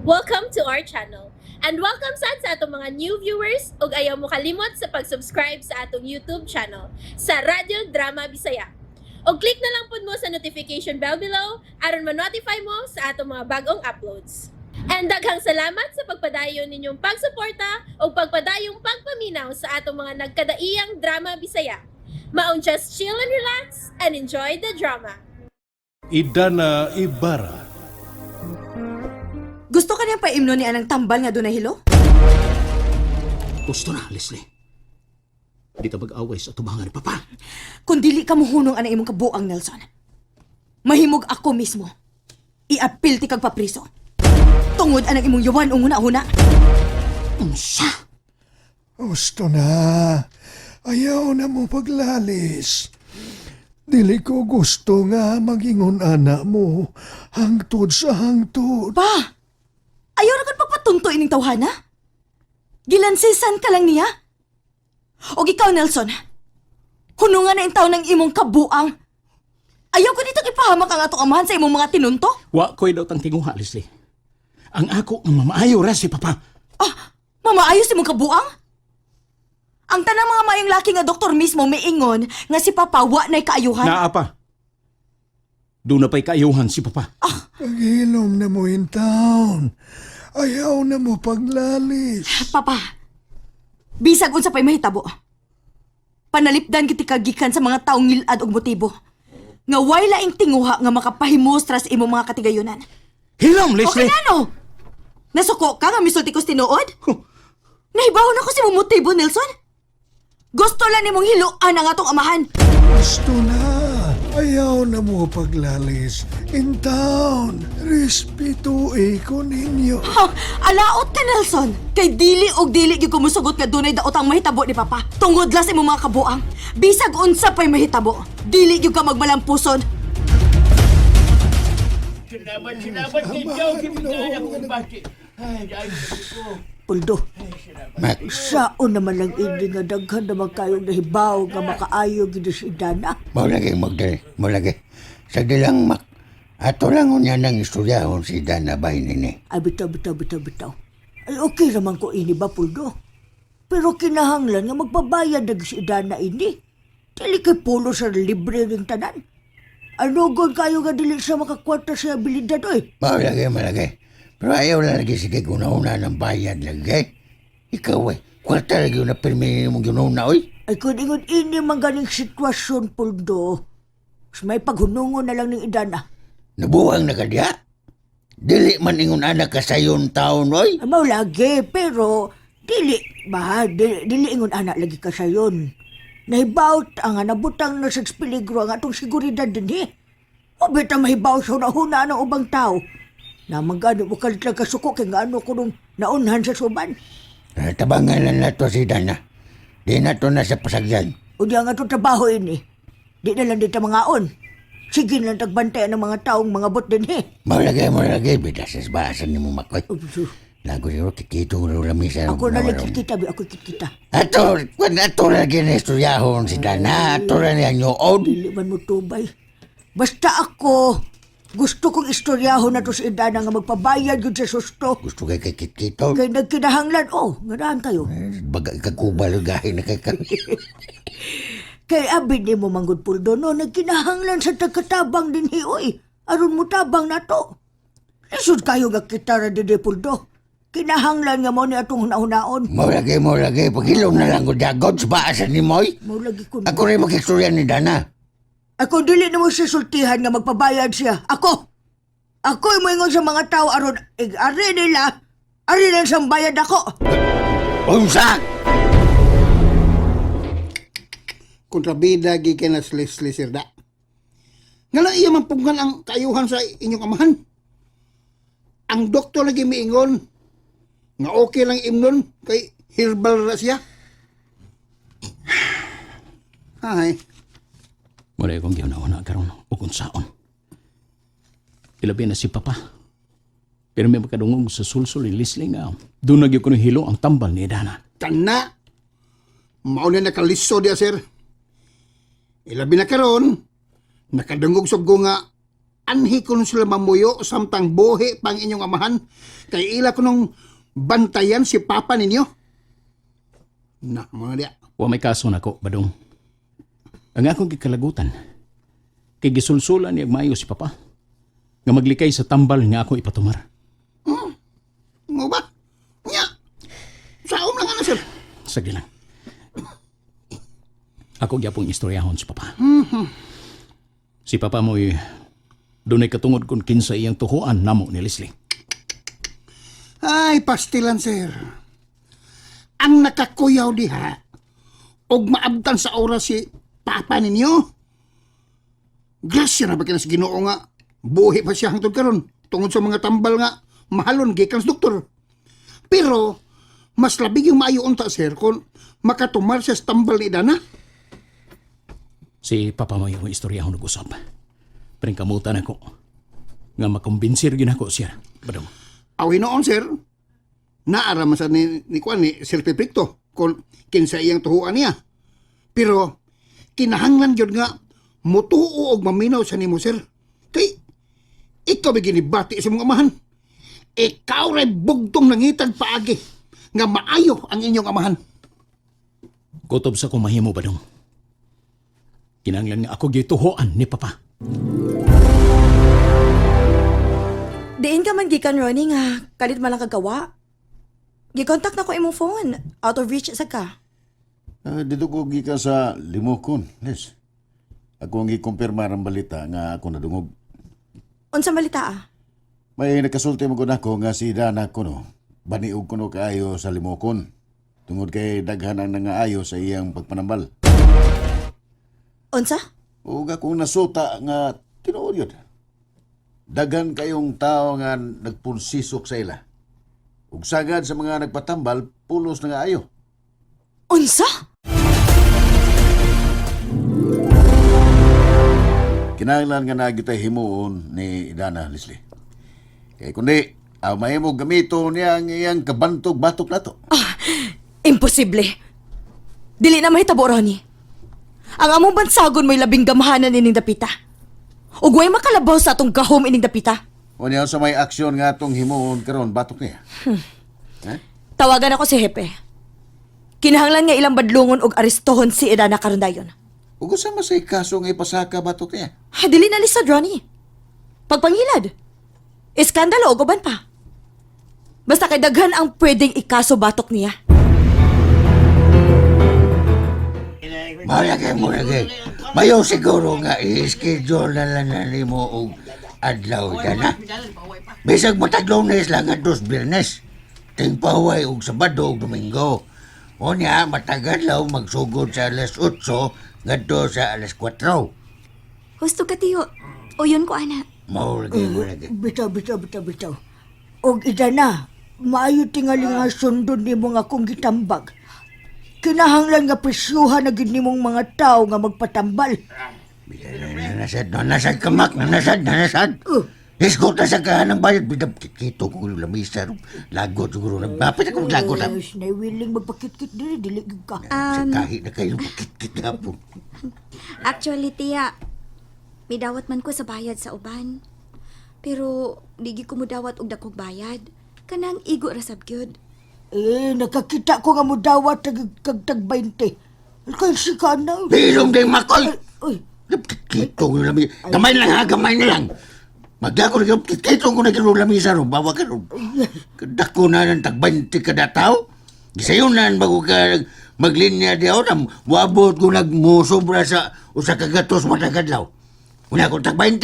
Welcome to our channel. And welcome sad sa atong mga new viewers ug ayaw mo kalimot sa pag-subscribe sa atong YouTube channel sa Radyo Drama Bisaya. Og click na lang pud mo sa notification bell below aron ma-notify mo sa atong mga bagong uploads. And daghang salamat sa pagpadayon ninyong pagsuporta ug pagpadayong pagpaminaw sa atong mga nagkadaiyang drama Bisaya. Maong just chill and relax and enjoy the drama. Idana Ibarra. Gusto ka niyang paimno ni anang tambal nga dunay hilo? Gusto na, Leslie. Di ta mag-away sa tubangan ni Papa. Kung dili ka muhunong anang imong kabuang, Nelson. Mahimog ako mismo. Iapil ti kag papriso. Tungod anang imong yuwan ung huna-huna. Unsa? Gusto na. Ayaw na mo paglalis. Dili ko gusto nga magingon ana mo. Hangtod sa hangtod. Pa! Ayaw ra kang pagpatunto ining tawhana? Gilansisan ka lang niya? Og ikaw, Nelson, hunungan na intaw ng imong kabuang. Ayaw ko ditong ipahamak ang atong amahan sa imong mga tinunto. Wa ko'y daw tang tinguha, Leslie. Ang ako ang mamaayo ra si Papa. Ah, mamaayos imong kabuang? Ang tanang mga mayong laki nga doktor mismo miingon nga si Papa wa na'y kaayuhan. Naa pa. Doon na pa'y kaayuhan si Papa. Paghilom na mo in town. Ayaw na mo paglalis. Papa, bisag unsa pa'y mahitabo. Panalipdan kiti kagikan sa mga taong ngilad og motibo. Nga way laing tinguha nga makapahimustra sa imong mga katigayunan. Hilom, O Leslie! kanano? Nasuko ka nga misulti ko sa tinuod? Huh. Nahibaw na ko sa imong motibo, Nelson. Gusto lang nimong hiluan ang atong amahan. Gusto na. Ayaw na mo paglalis. In town. Respeto ko ninyo. Ha, alaot ka, Nelson. Kay dili og dili gyud ko mosugot nga dunay daot ang mahitabo ni Papa. Tungod lang sa imong mga kabuang. Bisag unsa pa'y mahitabo, dili gyud ka magmalampuson. Salamat, salamat kay Joe. Kipigay akong bati. Ay, ay, ko. Puldo, Mac, saon naman lang ini nga daghan naman kayong nahibaw nga makaayo gid si Dana. mao lagi magdali, mao lagi. Sa dilang Mac, ato lang unya nang istudyahon si Dana bay nini. Ay bitaw, bitaw, bitaw, bitaw. Ay okay raman ko ini ba, Puldo? Pero kinahanglan nga magbabayad na si Dana ini. Dili kay pulo sa libre ring tanan. Anugon kayo nga dili siya makakwarta sa abilidad oy. Mao lagi, mao lagi. Pero ayaw lang lagi sige una-una ng bayad lagi. Ikaw eh, kwarta lagi na pirmi mong ginuna oy. Ay kung ingon ini man ganing sitwasyon, Puldo. Mas may paghunungon na lang ning Idana. Nabuwang na ka diha. Dili man ingon anak ka sayon taon oy. Ay, mao lagi, pero dili ba, dili, dili ingon anak lagi ka sayon. Nahibaw ang nabutang na sa peligro ang atong seguridad dinhi. O bita mahibaw sa huna ng ubang tao. Na magano mo kalit lang kasuko kay ngano ko nung naunhan sa suban. Eh, tabangan lang nato si Dana. Di na to na sa pasagyan. O di ang atong trabaho ini. Di na lang dita mangaon. Sige lang tagbantay ng mga taong mga bot dinhi. Mao lagi, mao lagi. Bitas sa basan ni mo Makoy. Sus, Lago siguro kikito ko lamisa. ako na lang kita, bi ako kita. Ato, kung ato lagi na istudyahon si Dana, ato na niya nyuod. Dili man mo tubay. Basta ako, gusto kong istoryahon na to si Idana nga magpabayad yun sa susto. Gusto kay kay kikito. Kay nagkinahanglan, oh, nganahan kayo. Eh, baga ikakubal gahi na kay ka. Kay abi ni mo manggod puldo, no, nagkinahanglan sa tagkatabang din oy. Aron mo tabang na to. Lisod kayo nga kita ra dinhi, puldo. Kinahanglan nga mo ni atong hunahunaon. Mo lagi, mo lagi. Pagilom na lang ko dagod sa baasan ni Moy. Mo lagi ko. Ako rin makistorya ni Dana. Ako dili na mo siya sultihan nga magpabayad siya. Ako! Ako moingon sa mga tao aron ig-ari nila. Ari lang siyang bayad ako. Unsa! Kontrabida gikan na Leslie Sirda. Nga lang iya man pugnan ang kaayuhan sa inyong amahan. Ang doktor lagi miingon nga okay lang imnon kay herbal ra siya. Ay, Wala akong gihuna-huna karon o kung saon. Ilabi na si Papa. Pero may makadungog sa sulsul ni Leslie nga doon nagyo ko ng hilo ang tambal ni Dana. Tana. Mao na nakaliso diya, sir. Ilabi na karon, nakadungog sab ko nga Anhi ko sila mamuyo samtang buhi pang inyong amahan. Kay ila ko nung bantayan si papa ninyo. Na, mga diya. Wa may kaso nako, Badong. Ang akong gikalagutan, kay gisulsulan niya maayo si Papa. Nga maglikay sa tambal nga ako ipatumar. Mo ba? Nya. Saom lang ana, sir. Sige lang. Ako gyapong istoryahon si Papa. Si Papa mo'y dunay katungod kung kinsa iyang tuhuan namo ni Leslie. Ay, pastilan, sir. Ang nakakuyaw diha, og maabtan sa oras si papa ninyo. Grasya na ba kina sa Ginoo nga buhi pa siya hangtod karon tungod sa mga tambal nga mahalon gikan sa doktor. Pero mas labi yung maayo unta sir kung makatumar siya sa tambal ni Dana. Si Papa mo'y akong istoryahon nag-usap. Pero kamutan ako nga makumbinsir gin ako siya. Badong. Aw hinoon sir. Naara man sa ni kuan ni Sir Pepicto kung kinsa iyang tuhuan niya. Pero kinahanglan gyud nga mutuo og maminaw sa nimo sir. Kay ikaw ba ginibati sa mong amahan? Ikaw ray bugtong nangitag paagi nga maayo ang inyong amahan. Kutob sa kong mahimo, Badong. Kinahanglan nga ako gituhuan ni Papa. Diin ka man gikan, Ronnie, nga kalit man lang kagawa. Gikontak na ko imong phone. Out of reach sa ka. Ah, dito ko gikan sa Limokon, Les. Ako ang gikumpirmar ang balita nga ako nadungog. Unsa malita ah? May nakasulti mo ko nga si Dana kuno. Baniog kuno kaayo sa Limokon. Tungod kay daghan ang nangaayo sa iyang pagpanambal. Unsa? Ug akong nasuta nga tinuod yun. Daghan kayong tao nga nagpunsisok sa ila. Ug sagad sa mga nagpatambal, pulos na nga ayo. Unsa? Kinahanglan nga na kita himuon ni Dana Leslie. Kay kundi, ang mahimo gamito niya ang iyang kabantog batok nato. Imposible. Dili na mahitabo, Ronnie. Ang among bansagon mo'y labing gamhanan ining dapita. Ug way makalabaw sa atong gahom ining dapita. Unya sa may aksyon nga atong himuon karon batok niya. Tawagan ako si Hepe. Kinahanglan nga ilang badlungon og arestohon si Edana karon dayon. Ug usa man say kaso nga ipasaka batok niya. Ah, dili na lisod, Ronnie. Pagpangilad. Iskandalo og uban pa. Basta kay daghan ang pwedeng ikaso batok niya. Malagay mo lagi. Mayo siguro nga i-schedule na lang na nimo og adlaw Dana. Bisag matag Lunes lang adtos Biyernes. Tingpaway og Sabado og Domingo. Unya matag adlaw magsugod sa alas 8 ngadto sa alas 4. Husto ka, tiyo. O yun ko, ana. Mao lagi mo lagi. Bitaw, bitaw, bitaw, bitaw. Og ida na, maayo tingali nga sundon nimo nga akong gitambag. Kinahanglan nga presyuhan na gid nimong mga tao nga magpatambal. Nanasad, nanasad ka, Mac. Nanasad, nanasad. Isko ta sa kahanang bayad. Bidab, kito ko yung lamisa. Lagot siguro. Nagmapit ako lagot. ha. Ay, na willing magpakitkit diri, dili gyud ka. Sa kahi na kayo, kit na po. Actually, tiya, may dawat man ko sa bayad sa uban. Pero, di gyud ko mudawat og dakog bayad. Kanang igo ra sab gyud. Eh, nakakita ko nga mo dawat tag kag tag 20. Kay sika na. Bilong din, Makoy! Uy, Kito ko yung lamisa. Gamay lang ha, gamay na lang. Magdako na kayo, kito ko na kayo lamisa ro. Bawa ka ro. Dako na ng tag-20 kada tao. Gisayon na bago ka maglinya di ako na wabot ko nagmusobra sa usa ka gatos matagadlaw. Una ko tag-20.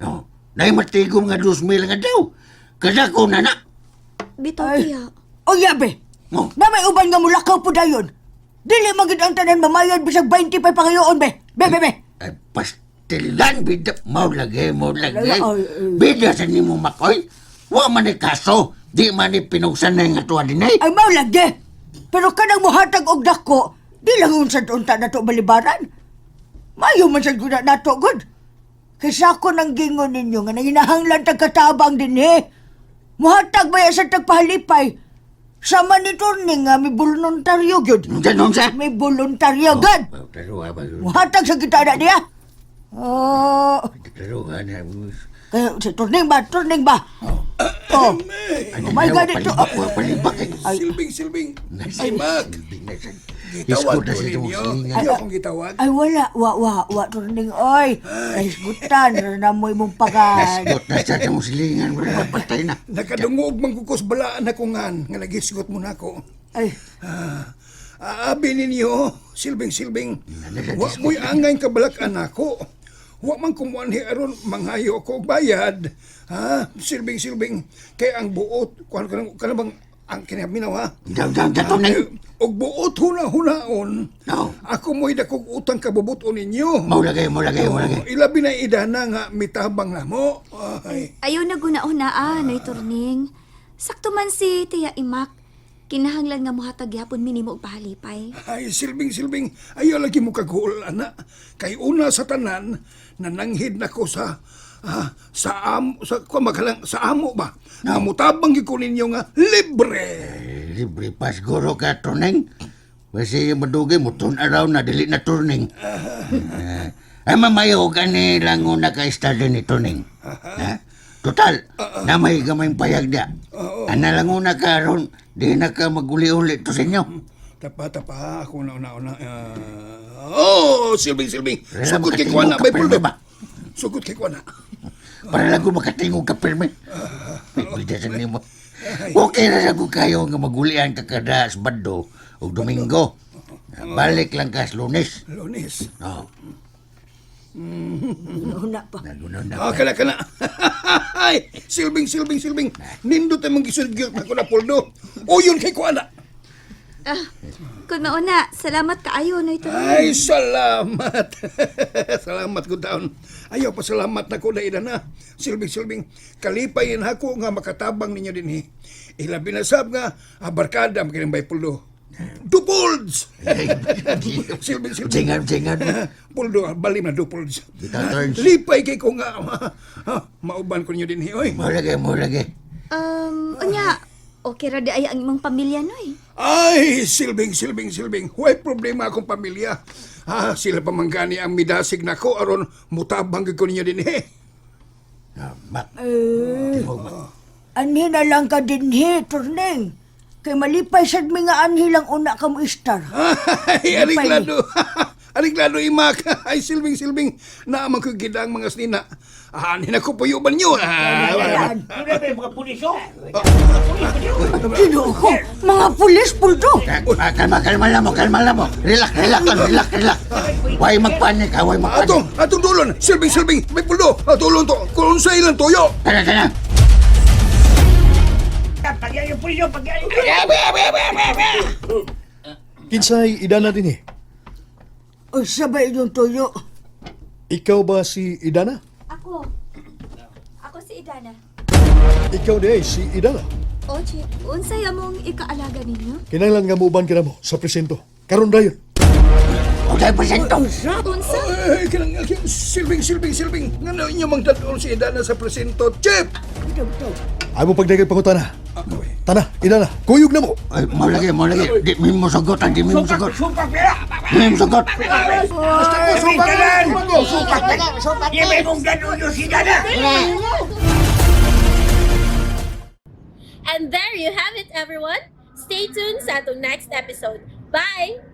No. Nay matigom nga 2,000 nga daw. Kadako na na. Bitaw, Ay. tiya. Oy, yabe. Oh. Na may uban nga mulakaw po dayon. Dili man gid ang tanan mamayad bisag 20 pa'y pangayoon be. Be, be, be. Ay, pastilan, bida. Mao lagi, mao lagi. Ay, ay, ay. Bida sa nimo makoy. Wa man ni kaso. Di man ni pinugsan na nga tuwa din eh. Ay mao lagi. Pero kanang mohatag og dako, di lang unsad unta nato balibaran. Mayo man sad gud na nato gud. Kaysa ko nang gingon ninyo nga nanginahanglan tag katabang dinhi. Mohatag ba sa tagpahalipay? Sama ni Tony nga may voluntaryo gyud. Unsa unsa? May voluntaryo gud. Taruha ba? Muhatag sa kita na niya. Oh, Taruha na. Kaya, si Turning ba? Turning ba? Oh. Oh my God, ito. Palibak, wa, palibak eh. Silbing, silbing. Ay, Mac. Isko Gitawag na ko siya ninyo. silingan. Hindi akong gitawag. Ay, wala. Wa, wa, wa, Turning. Oy, nahisgutan. Na mo imong pagan. Nasgot na siya sa silingan. Wala, patay na. Nakadungog man ko kus balaan ako ngan nga nagisgot mo nako. Ay, Aabi ninyo, silbing-silbing. Wa mo'y angay kabalakan ako. Wa man kumuanhi aron manghayo ako og bayad. Ha? Silbing-silbing. Kay ang buot, kuan kanang kanang bang ang kinaminaw ha? Daw, daw, daw, Turning. Og buot huna-hunaon. No. Ako mo'y dakog utang kabubuton ninyo. Maulagay, maulagay, maulagay. Ilabi na idana nga mitabang na mo. Ay. Ayaw na guna-unaan, Noy Turning. Sakto man si Tia Imak. Kinahanglan nga mohatag gyapon minimo og pahalipay. Ay, silbing-silbing, ayaw lagi mo kaguol, ana. Kay una sa tanan, nananghid na ko sa, sa am, sa, kuwan magalang, sa amo ba? No. Nga mutabang gyud ko ninyo nga, libre! Eh, libre pa siguro ka, Turning. Kasi madugay mo, turn around na, dili na turning. Eh, ay, mamayo ka ni lang una ka istar din ni Turning. Ha? Total, na may gamay payag dia. Ana lang una ka ron, di na ka maguli-uli to sa inyo. Tapa, tapa, ako na, una, una. Oh, silbing, silbing. Wala, Sugod kay makatingog kuana, ka bay pirme puldo. ba? Sugod kay kuana. Para lang ko makatingog ka pirme. Bida sa nimo. Okay ra sa ko kayo nga magulian ka kada Sabado ug Domingo. Balik lang ka sa Lunes. Lunes. Oh, una pa. nagunaw na. Ah, kana, kana. Ay, silbing, silbing, silbing. Nindot ang mga gisulgyot na ko na puldo. Uyon kay kuana. Ah, kung mauna, salamat kaayo, Noy Turning. Ay, salamat. Salamat ko taon. Ayaw pa salamat na ko na na. Silbing-silbing, kalipayin ako nga makatabang ninyo din. Ilabi na sab nga, abarkada makining bay puldo. Dupolds! Silbing-silbing. Jingan, jingan. Puldo, balim na dupolds. Kita turns. Lipay kay ko nga, mauban ko ninyo din. Oy. Mo lagi, mo lagi. Unya, okay ra di ay ang imong pamilya, Noy. Ay, silbing, silbing, silbing. Huwag problema akong pamilya. Ah, sila pa man gani ang midasig nako aron mutabang gyud ko ninyo din eh. Ah, Mak. Eh, Tingog, mak. anhi na lang ka dinhi, Turning. Kay malipay sad mi nga anhi lang una ka mo istar. Ay, ariglado. Ariglado imak. Ay, silbing, silbing. Naaman ko gidang mga snina. Ah, na ko puyuban nyo. Ah, Ayan. Doon na ba yung mga pulis, oh? Ginoo ko, mga pulis, puldo. Ah, kalma, kalma lang mo, kalma lang mo. Relax, relax lang, relax, relax. Huwag magpanik, ha, huwag magpanik. Atong, atong dulon. Silbing, silbing. May puldo. Atulon to. Kung sa ilang toyo. Tara, tara. Pagyan yung pulis, oh, pagyan yung Kinsay Idana din eh. O sabay inyong tuyo. Ikaw ba si Idana? Ako. Ako si Idana. Ikaw di ay si Idana. Oche, unsay among ikaalaga ninyo? Kinahanglan nga muuban ka na mo sa presinto. Karon dayon. Huwag presento. Unsa? Ay, kanang, silbing, silbing, silbing. Nga na inyo mang dadon si Idana sa presinto. Chip! Ay mo pagdagay pangutana. Ah, uy. Tana, Idana, kuyog na mo. Ay, mo lagi, mo lagi. Di mi mo sagot, di mi mo sagot. Supak pera! Di mi mo sagot. Basta ko, supak ko, supak ko. Di ba yung ganun yung si Dana? And there you have it, everyone. Stay tuned sa atong next episode. Bye!